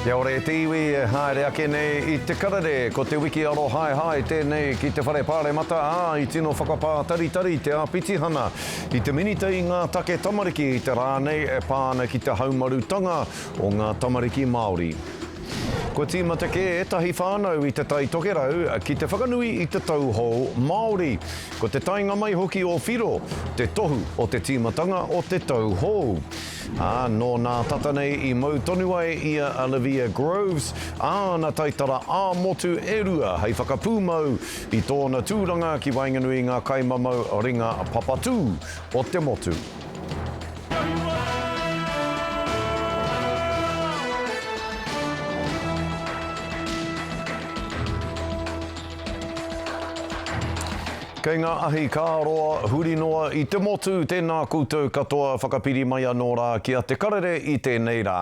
Kia ora e te iwi e haere ake nei i te karere, ko te wiki arohaehae tēnei ki te Whare Pāremata, ā, i tino whakapātaritari te āpitihana i te Minita i ngā take tamariki i te rā nei e pā ana ki te haumarutanga o ngā tamariki Māori. Kua tīmata kē ētahi whānau i Te Tai Tokerau ki te whakanui i te Tau Hou Māori. Ko te taenga mai hoki o Whiro te tohu o te tīmatanga o te Tau Hou. Ā, nō nā tata nei i mau tonu ai i a Olivia Groves āna taitara ā-motu e rua hei whakapūmau i tōna tūranga ki waenganui i ngā kaimamau ringa papatū o te motu. Kei ngā ahi kā roa huri noa i te motu, tēnā koutou katoa whakapiri mai anō rā ki a Te Karere i tēnei rā.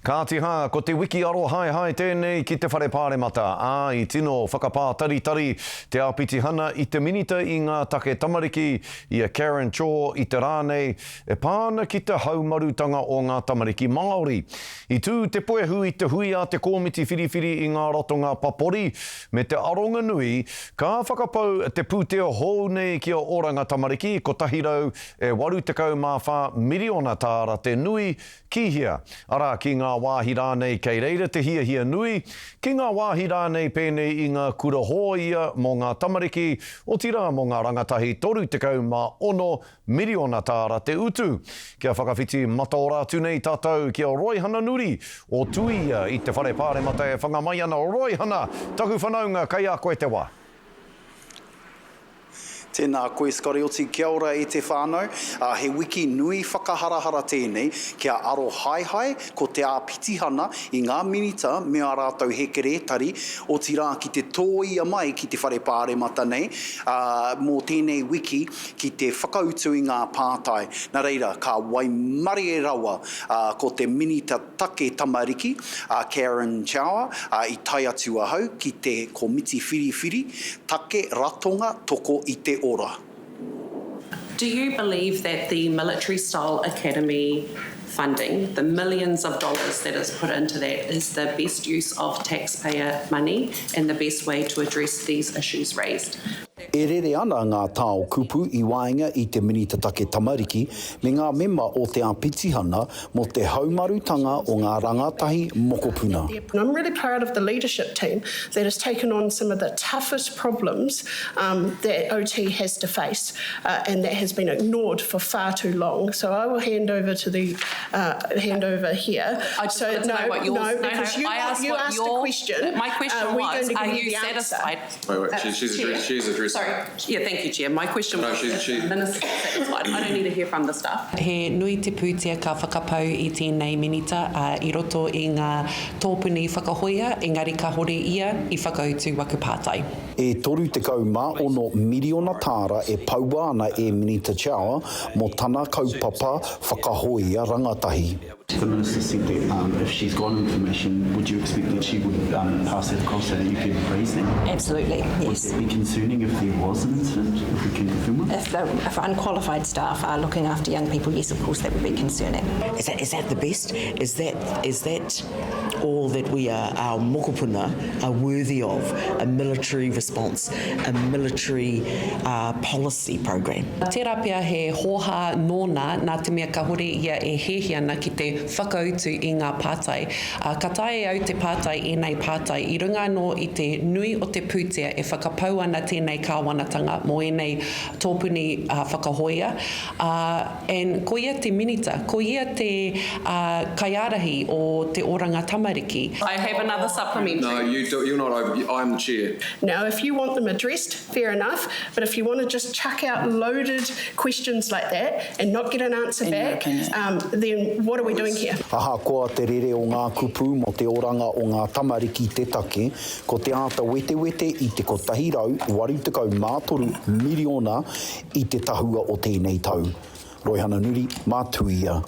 Kāti hā, ko te wiki arohaehae tēnei ki te Whare Pāremata, ā, i tino whakapātaritari te āpitihana i te Minita i ngā Take Tamariki, i a Karen Chor i te rā nei, e pā ana ki te haumarutanga o ngā tamariki Māori. I tū te puehu i te hui a te Kōmiti Whiriwhiri i ngā Ratonga Papori me te aronga nui ka whakapau te pūtea hou nei ki a Oranga Tamariki, 184 miriona tāra te nui, ki hea? Arā, ki ngā wāhi rānei kei reira te hiahia nui, ki ngā wāhi rānei pēnei i ngā kura hōia mō ngā tamariki, otirā mō ngā rangatahi 36 miriona tāra te utu. Kia whakawhiti mataora atu nei tātou ki a Roihana Nuri o Tuia i te Whare Pāremata e whanga mai ana. Roihana, taku whanaunga, kei a koe te wā. Tēnā koe Scotty oti kia ora e te whānau. He wiki nui whakaharahara tēnei kia arohaehae ko te āpitihana i ngā minita me ā rātou hēkeretari, otirā ki te tōia mai ki te whare pāremata nei mō tēnei wiki ki te whakautu i ngā pātai. Nā reira, ka waimarie rawa ko te Minita Take Tamariki, a Karen Chhour, i tae atu ahau ki te Komiti Whiriwhiri Take Ratonga Toko i te Ora. Do you believe that the military style academy funding, the millions of dollars that is put into that, is the best use of taxpayer money and the best way to address these issues raised? E rere ana ngā tao kupu i waenga i te Minita Take Tamariki me ngā mema o te Āpitihana mō te haumarutanga o ngā rangatahi mokopuna. I'm really proud of the leadership team that has taken on some of the toughest problems that OT has to face and that has been ignored for far too long. So I will hand over to the hand over here. I just wanted to know what yours... No, because you, you asked a question. My question was, are you satisfied? Wait, wait, she, she's, address, she's addressing. Sorry. Yeah, thank you, Chair. My question no, was, she, she... the Minister satisfied? I don't need to hear from the staff. He nui te pūtea ka whakapau i tēnei Minita i roto i ngā tōpuni whakahoia, engari kahore ia i whakautu waku pātai. E 36 miriona tāra e poua ana e Minita Chauer mō tana kaupapa whakahoia rangatahi. The Minister said that um, if she's got information, would you expect that she would um, pass that across so that you could raise that? Absolutely, yes. Would that be concerning if there was an incident, if we can confirm one? If, the, if unqualified staff are looking after young people, yes, of course, that would be concerning. Is that, is that the best? Is that, is that all that we are, our mokopuna are worthy of? A military response, a military uh, policy program? Tērā pea he hōhā nōna nā te mea kahore ia e hiahia ana ki te whakautu i ngā pātai. Ā, ka taea e au te pātai ēnei pātai i runga anō i te nui o te pūtea e whakapau ana tēnei kāwanatanga mō ēnei tōpuni whakahōia, ā, and ko ia te Minita, ko ia te, ā, kaiārahi o te oranga tamariki. I have another supplementary. No, you do, you're not over, I'm the chair. Now if you want them addressed, fair enough, but if you want to just chuck out loaded questions like that and not get an answer back, um, then what are we doing here? Ahakoa te rere o ngā kupu mō te oranga o ngā tamariki te take, ko te āta wetewete i te 183 miriona i te tahua o tēnei tau. Roihana Nuri, Mātuia.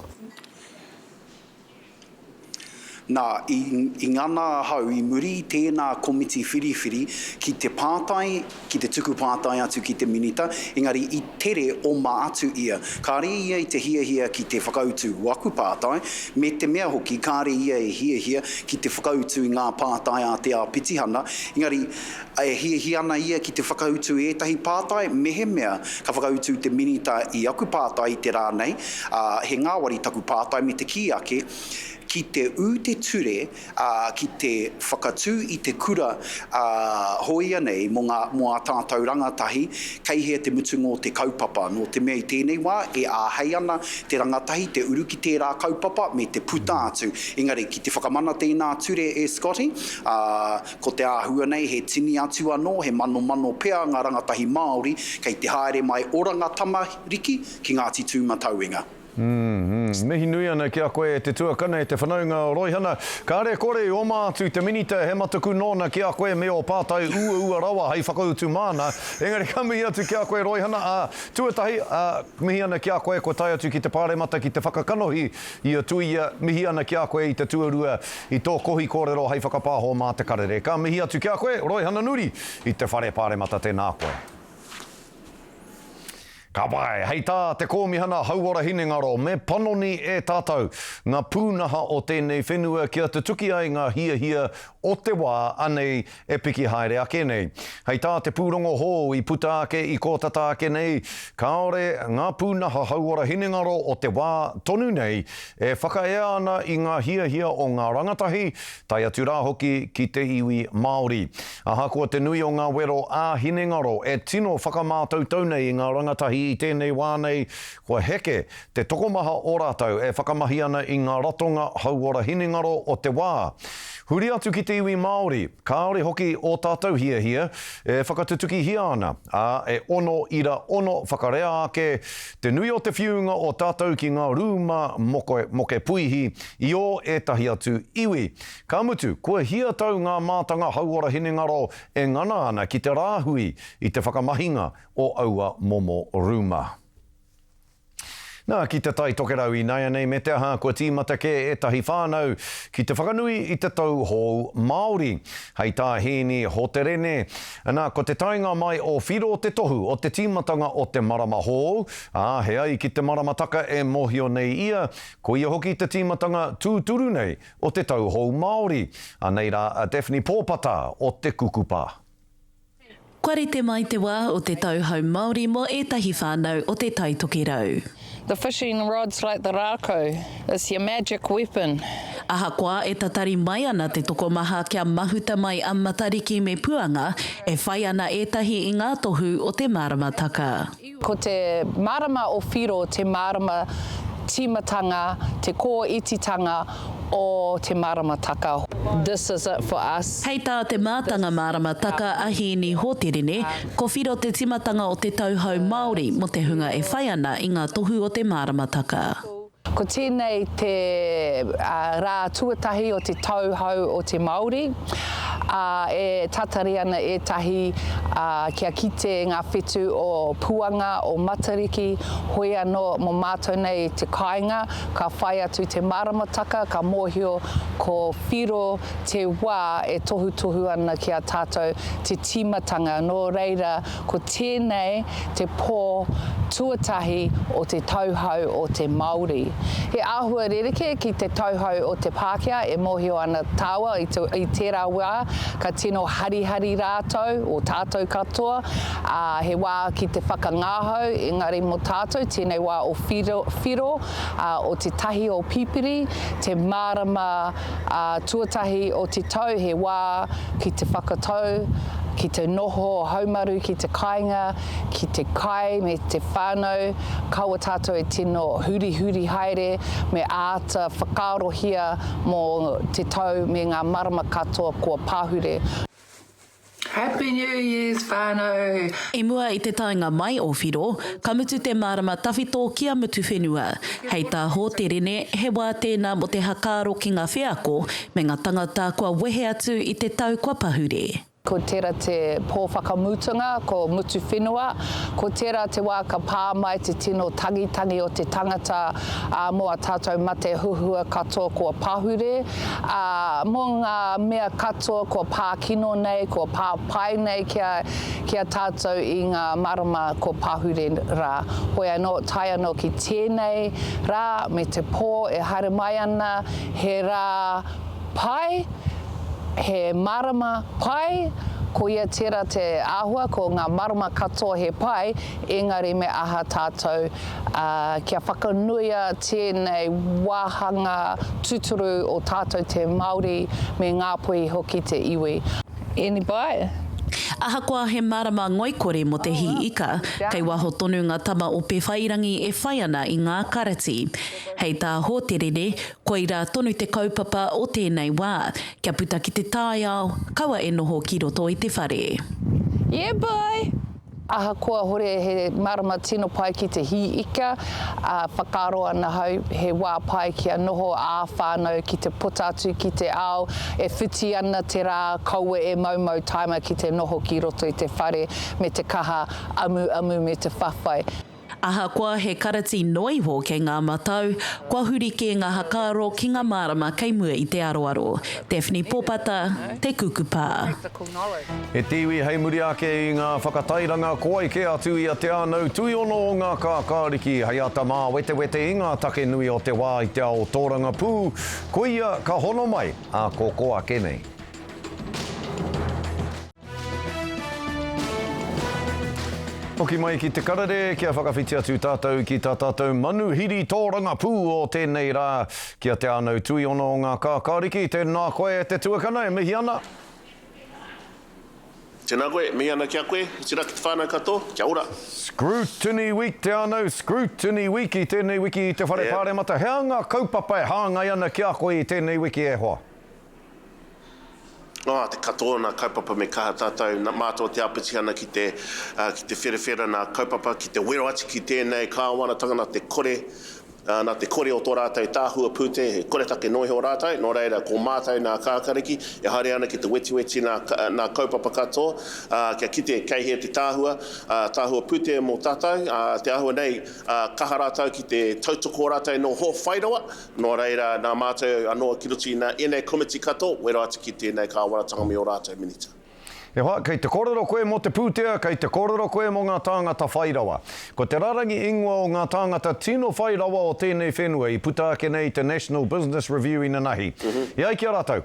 Nā, i, i ngana ahau i muri i tēnā komiti whiriwhiri ki te pātai, ki te tuku pātai atu ki te Minita, engari i tere oma atu ia. Kāre ia i te hiahia ki te whakautu waku pātai, me te mea hoki kāre ia e hiahia ki te whakautu i ngā pātai a te āpitihana, engari e hiahia ana ia ki te whakautu i ētahi pātai mehemea ka whakautu te Minita i aku pātai i te rā nei, ā, he ngāwari taku pātai me te kī ake, Ki te ū te ture, ā, ki te whakatū i te kura, ā, hōia nei mō ngā, mō ā tātou rangatahi, kei hea te mutunga o te kaupapa? Nō te mea i tēnei wā, e āhei ana te rangatahi te uru ki tērā kaupapa me te puta atu. Engari, ki te whakamana tēnā ture e Scotty, ā, ko te āhua nei he tini atu anō, he manomano pea ngā rangatahi Māori kei te haere mai Oranga Tamariki ki Ngāti Tūmatauenga. Umm, mihi nui ana ki a koe e te tuakana, e te whanaunga o Roihana. Kāre kore i oma atu te Minita he mataku nōna ki a koe me ō pātai uaua rawa hei whakautu māna. Engari ka mihi atu ki a koe Roihana, ā, tuatahi, ā, mihi ana ki a koe kua tae atu ki te Pāremata ki te whakakanohi i a Tuia, mihi ana ki a koe i te tuarua i tō kohi kōrero hei whakapāho mā te karere. Ka mihi atu ki a koe, Roihana Nuri, i te Whare Pāremata tēnā koe. Ka pai, hei tā te Kōmihana Hauora Hinengaro, me panoni e tātou ngā pūnaha o tēnei whenua kia tutuki ai ngā hiahia o te wā anei e piki haere ake nei. Hei tā te pūrongo hou i puta ake i kō tata ake nei, kāore ngā pūnaha hauora hinengaro o te wā tonu nei e whakaea ana i ngā hiahia o ngā rangatahi, tae atu rā hoki ki te iwi Māori. Ahakoa te nui o ngā wero ā-hinengaro e tino whakamātautau nei i ngā rangatahi i tēnei wā nei, kua heke te tokomaha o rātou e whakamahi ana i ngā ratonga hauora hinengaro o te wā. Huri atu ki te iwi Māori, kāore hoki ō tātou hiahia e whakatutukihia ana, ā, e 6.6 whakarea ake te nui o te whiunga o tātou ki ngā rūma moke, moke puihi i ō ētahi atu iwi. Ka mutu, kua hia tau ngā mātanga hauora hinengaro e ngana ana ki te rāhui i te whakamahinga o aua momo rūma. Nā, ki Te Tai Tokerau ināianei me te aha kua tīmata kē ētahi whānau ki te whakanui i te tau hou Māori. Hei tā Hēni Hoterene, nā, ko te taenga mai o Whiro te tohu o te tīmatanga o te marama hou, ā, he ai ki te maramataka e mōhio nei ia, Koia hoki te tīmatanga tūturu nei o te tau hou Māori. Anei rā a Daphne Pōpata o Te Kukupa. Kua rite mai te wā o te tau hou Māori mō ētahi whānau o Te Tai Tokerau. The fishing rod's like the rākau, it's your magic weapon. Ahakoa e tatari mai ana te tokomaha kia mahuta mai a Matariki me Puanga, e whai ana ētahi i ngā tohu o te maramataka. Ko te marama o Whiro te marama tīmatanga, te kōititanga o te maramataka. This is it for us. Hei tā te mātanga maramataka a Hēni Hōterene, ko Whiro te tīmatanga o te tau hou Māori mō te hunga e whai ana i ngā tohu o te maramataka. Ko tēnei te rā tuatahi o te tau hou o te Māori, ā, e tatari ana ētahi kia kite ngā whetū o Puanga, o Matariki, hoi anō mō mātou nei i te kāinga, ka whai atu te maramataka, ka mōhio ko Whiro te wā e tohutohu ana ki a tātou te tīmatanga, nō reira Ko tēnei te pō tuatahi o te tauhou o te Māori. He āhua rerekē ki te tauhou o te Pākehā e mōhio ana tāua i tērā wā ka tino harihari rātou, o tātou katoa, ā, he wā ki te whakangahau, engari mō tātou tēnei wā o whiro, whiro, ā, o te tahi o Pipiri, te marama, ā, tuatahi o te tau he wā ki te whakatau, ki te noho haumaru ki te kāinga, ki te kai me te whānau, kaua tātou e tino hurihuri haere, me āta whakaarohia mō te tau me ngā marama katoa kua pahure. Happy New Year's whānau! I mua i te taenga mai o Whiro, ka mutu te marama tawhito ki a Mutuwhenua. Hei tā Hōterene, he wā tēnā mō te hakaaro ki ngā wheako me ngā tangata kua wehe atu i te tau kua pahure. Ko tera te pō whakamutunga, ko Mutuwhenua. Ko tera te wā ka pā mai te tino tangitangi o te tangata, ā, mō a tātou mate huhua katoa kua pahure, ā, mō ngā mea katoa kua pā kino nei, kua pā pai nei ki a, ki a tātou i ngā marama kua pahure rā. Hoi anō, tae anō ki tēnei rā me te pō e haere mai ana, he rā pai, he marama pai, ko ia tera te āhua, ko ngā marama katoa he pai, engari me aha tātou kia whakanuia tēnei wāhanga tūturu o tātou te Māori me Ngāpuhi hoki te iwi. Any bite? Ahakoa he marama ngoikore mo te hī ika, kei waho tonu nga tama o Pewhairangi e whai ana i ngā karati. Hei tā Hōterene, Koirā tonu te kaupapa o tēnei wā, kia puta ki te taiao, kaua e noho ki roto i te whare. Yeah boy! Ahakoa hore he marama tino pai ki te hī ika, ā, whakaaro ana hau he wā pai kia noho ā whānau ki te puta atu ki te ao, e whiti ana te rā, kaua e maumau taima ki te noho ki roto i te whare me te kaha amuamu me te whawhai. Ahakoa he karati noa iho kei ngā matau, kua huri kē ngā hakaaro ki ngā mārama kei mua i te aroaro. Daphne Popata, Te Kukupā. He tīwi hei muri ake i ngā whakatairanga koai kē atu i a Te Ānau Tuiono o ngā kākāriki hei ata māwetewete i ngā take nui o te wā i te ao tōrangapū, koia ka hono mai ā kōkō ake nei. Hoki mai ki te karere kia whakawhiti atu tātou ki tā tātou manuhiri tōrangapū o tēnei rā, ki a Te Ānau Tuiono o Ngā Kākāriki. Tēnā koe e te tuakana, e mihi ana. Tēnā koe, mihi ana ki a koe, otirā ki te whānau katoa, kia ora. Scrutiny Week, Te Ānau, Scrutiny Week i tēnei wiki i te Whare Pāremata. He aha ngā kaupapa e hāngai ana ki a koe i tēnei wiki e hoa? Oh, te katoa o nā kaupapa me kaha tātou, nā mātou o te Āpitihana ki te, ki te wherawhera nā kaupapa, ki te wero atu ki tēnei kāwanatanga nā te kore, nā te kore o tō rātou tahua pūtea, he koretake noa iho rātou, nō reira ko mātou nā Kākariki e haere ana ki te wetiweti nā, nā kaupapa katoa, ā, kia kite kei hea te tahua, tahua pūtea mō tātou, ā, te āhua nei, kaha rātou ki te tautoko rātou nō hō whairawa, Nō reira, nā mātou anō ki roto i nā ēnei komiti katoa, wero atu ki tēnei kāwanatanga me ō rātou minita. E hoa, kei te kōrero koe mō te pūtea, kei te kōrero koe mō ngā tāngata whai rawa. Ko te rarangi ingoa o ngā tāngata tino whai rawa o tēnei whenua i puta ake nei i te National Business Review inanahi. E ai ki a rātou,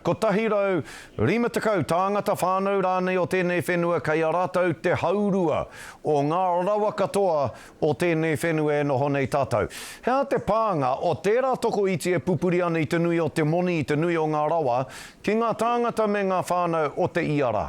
150 tāngata whānau rānei o tēnei whenua kei a rātou te haurua o ngā rawa katoa o tēnei whenua e noho nei tātou. He aha te pānga o tērā tokoiti e pupuri ana i te nui o te moni, i te nui o ngā rawa, ki ngā tāngata me ngā whānau o te ia rā?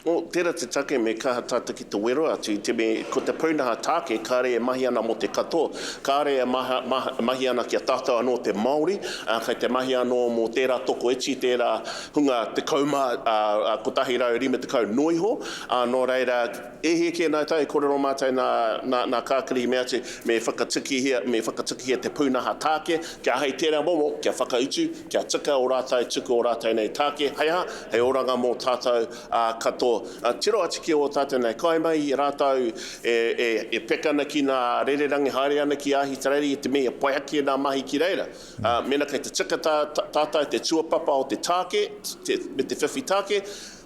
Oh, tērā te take me kaha tātou ki te wero atu i te me ko te pūnaha tāke kāre e mahi ana mō te katoa, kāre e maha, maha, mahi ana ki a tātou anō te Māori, ā, kei te mahi anō mō tērā tokoiti, tērā hunga 11 noa iho, ā, nō reira, E hia kē nā tai, kōrero mātou nā, nā, nā Kākiri i mea atu, me whakatukihia, me whakatukihia te pūnaha tāke, kia ahei tērā momo, kia whakautu, kia tika ō rātou tuku ō rātou nei tāke, hei aha, hei oranga mō tātou, ā, katoa. Ā, tiro atu ki ō tātou nei kaimahi, rātou e, e, e peka ana ki nā rererangi, haere ana ki Ahitereiria i te mea e pai ake nā mahi ki reira. Ā, mēnā kei te tika tā, tā, tātou te tuapapa o te tāke, te, me te whiwhi tāke,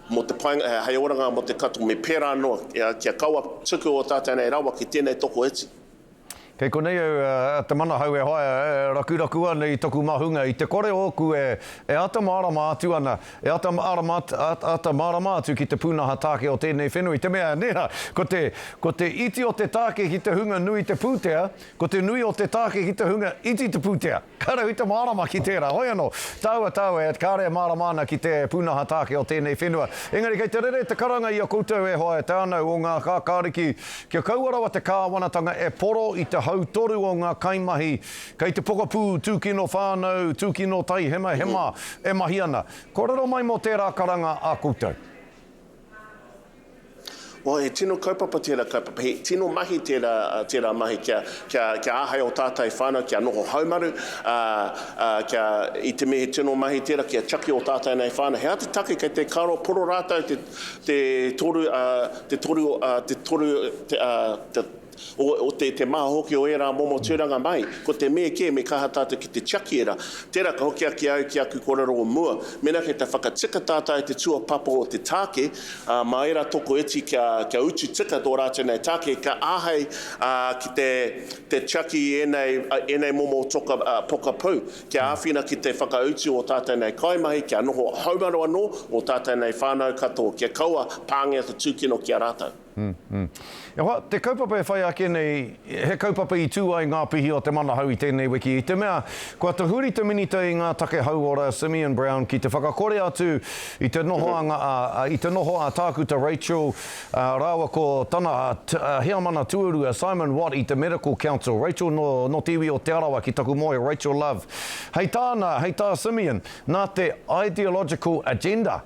Mō te painga, hei oranga mō te katoa, me pērā noa, kia kaua tuku ō tātou nei rawa ki tēnei tokoiti. Kei konei au a Te Manahau e hoa e rakuraku ana i toku mahunga, i te kore ōku e e ata mārama atu ana, e ata mārama ata mārama atu ki te pūnaha tāke o tēnei whenua, i te mea, nē rā, ko te, ko te iti o te tāke ki te hunga nui te pūtea, ko te nui o te tāke ki te hunga iti te pūtea. Kāre au i te mārama ki tērā. Hoi anō, tāua, tāua, e, kāre e mārama ana ki te pūnaha tāke o tēnei whenua. Engari kei te rere te karanga i a koutou e hoa, e te ānau o ngā kākāriki, kia kaua rawa te kāwanatanga e poro i te hautoru o ngā kaimahi kei te pokapū tūkino whānau, tūkino taihemahema e mahi ana. Kōrero mai mō tērā karanga a koutou. Well, he tino kaupapa tērā kaupapa, he tino mahi tērā, tērā mahi kia, kia, kia āhei ō tātou whānau kia noho haumaru, ā, ā, kia, i te mea he tino mahi tērā kia tiaki ō tātou nei whānau. He aha te take kei te karo poro rātou te, te toru, ā, te toru, ā, te toru, te, ā, te, o, o te, te maha hoki o ērā momo tūranga mahi. Ko te me kē, me kaha tātou ki te tiaki ērā. Tērā ka hoki ake au ki aku kōrero o mua, mēnā kei te whakatika tātou i te tuapapa o te tāke, ā, mā ērā tokoiti kia, kia utu tika tō rātou nei tāke, ka āhei, ā, ki te, te tiaki i ēnei, ēnei momo toka, ā, pokapū, kia āwhina ki te whakautu o tātou nei kaimahi, kia noho haumaru anō ō tātou nei whānau katoa, kia kaua pāngia te tūkino ki a rātou. E hoa, te kaupapa e whai ake nei, he kaupapa i tū ai ngā pihi o te manahau i tēnei wiki, i te mea, kua tahuri te Minita i ngā take hauora, Simeon Brown, ki te whakakore atu i te nohoanga a, i te noho a Tākuta Rachel rāua ko tana heamana tuarua, Simon Watt i te Medical Council. Rachel nō, nō te iwi o Te Arawa ki taku moe, Rachel Love. Hei tāna, hei tā Simeon, nā te ideological agenda,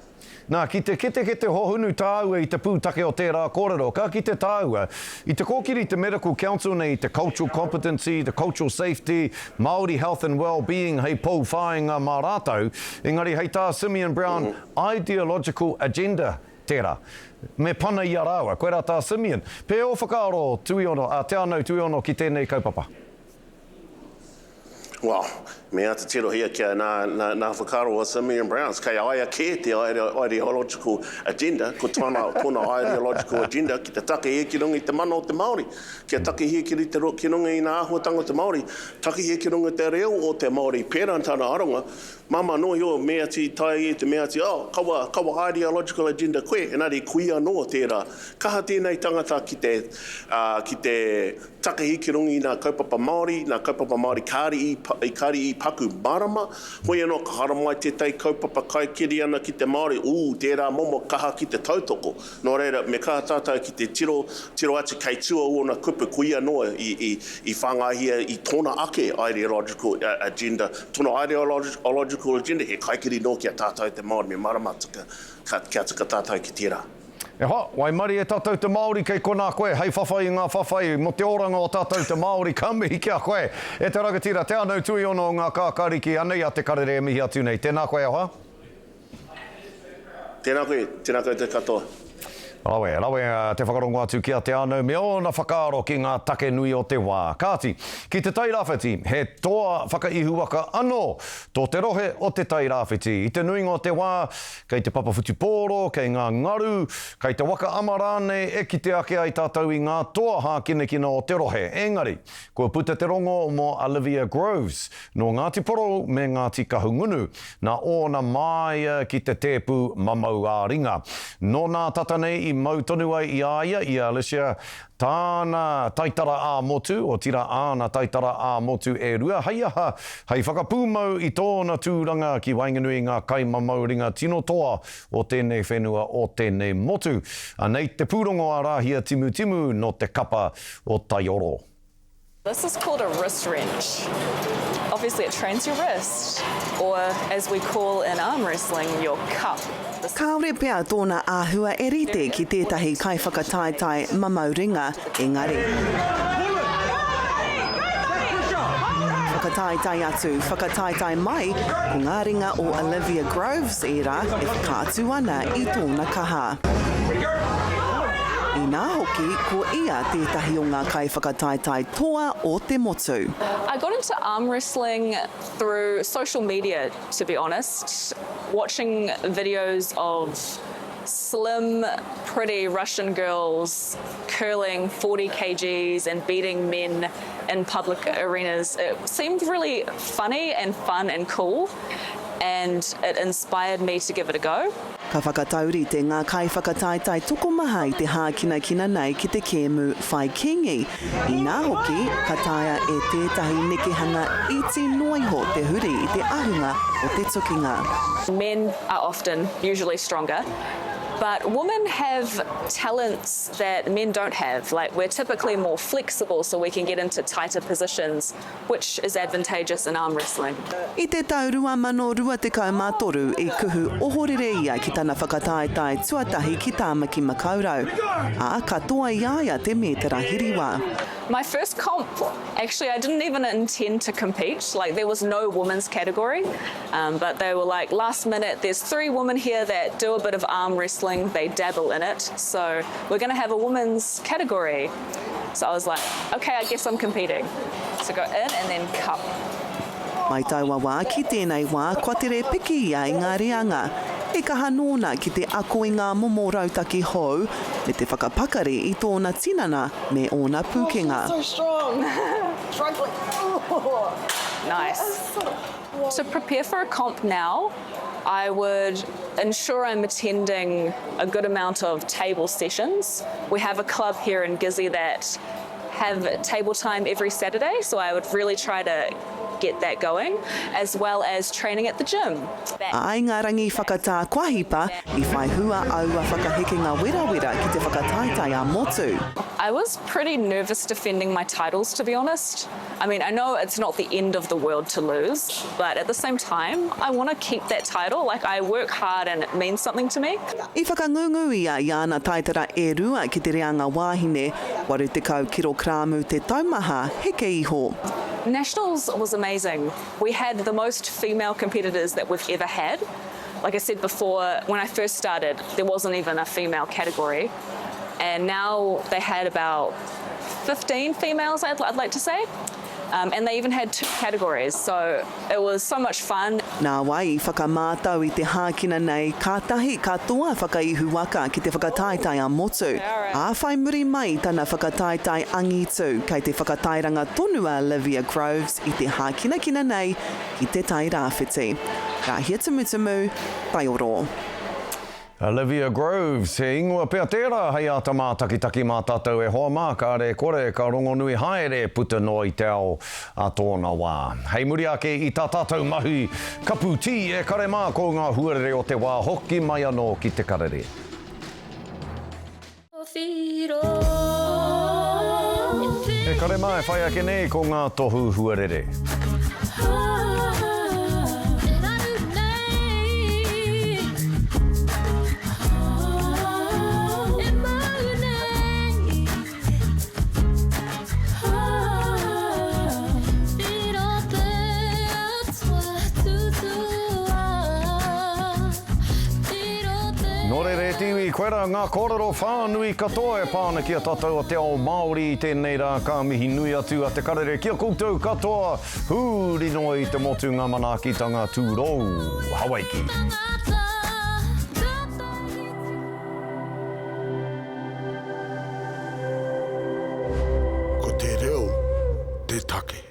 Nā, ki te ketekete hohunu tāua i te pūtake o tērā kōrero, ka kite tāua, i te kōkiri te Medical Council nei i te cultural competency, the cultural safety, Māori health and well-being hei pou whāinga mā rātou, engari hei tā Simeon Brown, ideological agenda tērā. Me pana i a rāua. Koirā tā Simeon. Pēhea ō whakaaro, Tuiono, a Te Anau Tuiono ki tēnei kaupapa? Well, me āta tirohia kia nā, nā, nā whakaaro a Simeon Browns, kei a ia kē te ideological agenda, ko tōna, tōna ideological agenda ki te takahia ki runga i te mana o te Māori, kia takahia ki te, ki runga i ngā āhuatanga o te Māori, takahia ki runga i te reo o te Māori, pērā tana aronga, māmā noa iho me ati tae i te mea ati, oh, kaua, kaua ideological agenda koe, engari ko ia anō tērā. Kaha tēnei tangata ki te, ā, ki te Takahi ki runga i nā kaupapa Māori, nā kaupapa Māori kāre i, kāre i paku mārama. Hoi anō ka haramai tētahi kaupapa kaikiri ana ki te Māori, ū, tērā momo kaha ki te tautoko. Nō reira, me kaha tātou ki te tiro, tiro atu kei tua ōna kupu, ko ia noa i, i, i whāngaihia i tōna ake ideological agenda, tōna ideological agenda, he kaikiri nō ki a tātou te Māori, me mārama tika, kia tika tātou ki tērā. E hoa, waimarie tatou te Māori kei konā koe hei whawhai i ngā whawhai mo te oranga o tatou te Māori, ka mihi ki a koe e te ragatira Te Anau Tuiono o ngā Kākāriki, anei a Te Karere e mihi atu nei, tēnā koe e hoa. Tēnā koe, tēnā koutou katoa. Rawe, rawe te whakarongo atu ki a Te Anau me ōna whakaaro ki ngā take nui o te wā. Kāti, ki Te Tairāwhiti, he toa whakaihuwaka anō tō te rohe o Te Tairāwhiti. I te nuinga o te wā, Kei te papa whutupōro, kei ngā ngaru, kei te waka ama rānei e kite ake ai tātou i ngā toa hākinakina o te rohe. Engari, kua puta te rongo mō Olivia Groves, nō Ngāti Porou me Ngāti Kahungunu, nā ōna māia ki te tēpu mamau ā-ringa. Nō nā tata nei i mau tonu ai i a ia, i a Alicia, Tāna taitara ā-motu, otirā āna taitara ā-motu e rua, hei aha? Hei whakapūmau i tōna tūranga ki waenganui i ngā kaimamau ringa tino toa o tēnei whenua, o tēnei motu. Anei te pūrongo a Rāhia Timutimu nō te kapa o Taioro. This is called a wrist wrench. Obviously it trains your wrist, or as we call in arm wrestling, your cup. Kāore pea tōna āhua e rite ki tētahi kaiwhakataetae mamau ringa, engari. Whakataetae atu, whakataetae mai, ko ngā ringa o Olivia Groves ērā e whakaatu ana i tōna kaha. Inā hoki, ko ia tētahi o ngā kaiwhakataetae toa o te motu. I got into arm wrestling through social media to be honest, watching videos of slim, pretty Russian girls curling 40 kgs and beating men in public arenas. It seemed really funny and fun and cool and it inspired me to give it a go. Ka whakataurite ngā kaiwhakataetae tokomaha i te hākinakina nei ki te kēmu whai kīngi, inā hoki, ka taea e tētahi nekehanga iti noa iho te huri i te ahunga o te tukinga. Men are often usually stronger. But women have talents that men don't have. Like we're typically more flexible so we can get into tighter positions, which is advantageous in arm wrestling. I te tau 2023 i kuhu ohorere ia ki tana whakataetae tuatahi ki Tāmaki Makaurau, ā, ka toa i a ia te mētara hiriwa. My first comp, actually I didn't even intend to compete, like there was no women's category, um, but they were like last minute there's three women here that do a bit of arm wrestling, they dabble in it, so we're gonna have a women's category. So I was like, okay, I guess I'm competing. So go in and then cup. Mai taua wā ki tēnei wā kua tere piki ia i ngā reanga. He kaha nōna ki te ako i ngā momo rautaki hou me te whakapakari i tōna tinana me ōna pūkenga. Nice. To prepare for a comp now, I would ensure I'm attending a good amount of table sessions. We have a club here in Gizzy that have table time every Saturday, so I would really try to get that going, as well as training at the gym. I ngā rangi whakatā kua hipa, i whai hua aua whakahekenga werawera ki te whakataetae ā-motu. I was pretty nervous defending my titles, to be honest. I mean, I know it's not the end of the world to lose, but at the same time, I want to keep that title. Like, I work hard and it means something to me. I whakangungu ia i āna taitara e rua ki te reanga wāhine, 80 kirokramu te taumaha heke iho. Nationals was amazing. We had the most female competitors that we've ever had. Like I said before, when I first started, there wasn't even a female category. And now they had about 15 females, I'd, I'd like to say. Um, and they even had two categories, so it was so much fun. Nā wai i whakamātau i te hākina nei, kātahi ka toa whakaihu waka ki te whakataetae ā-motu. Ā, whai muri mai i tana whakataetae angitu, kei te whakatairanga tonu a Olivia Groves i te hākinakina nei ki Te Tai Rāwhiti. Rāhia Tumutumu, Taioro. Olivia Groves, he ingoa pea tērā hei āta mātakitaki mā tātou e hoa mā, kāre e kore ka rongonui haere puta noa i te ao a tōna wā. Hei muri ake i tā tātou mahi kapu tī e kare mā ko ngā huarere o te wā hoki mai anō ki te karere. E kare mā e whai ake nei ko ngā tohu huarere. Nō reira e te iwi, koirā ngā kōrero whānui katoa e pā ana ki a tātou a te ao Māori i tēnei rā. Ka mihi nui atu a Te Karere ki a koutou katoa, huri noa i te motu ngā manaakitanga tūrou. Hawaiki. Ko te reo te take.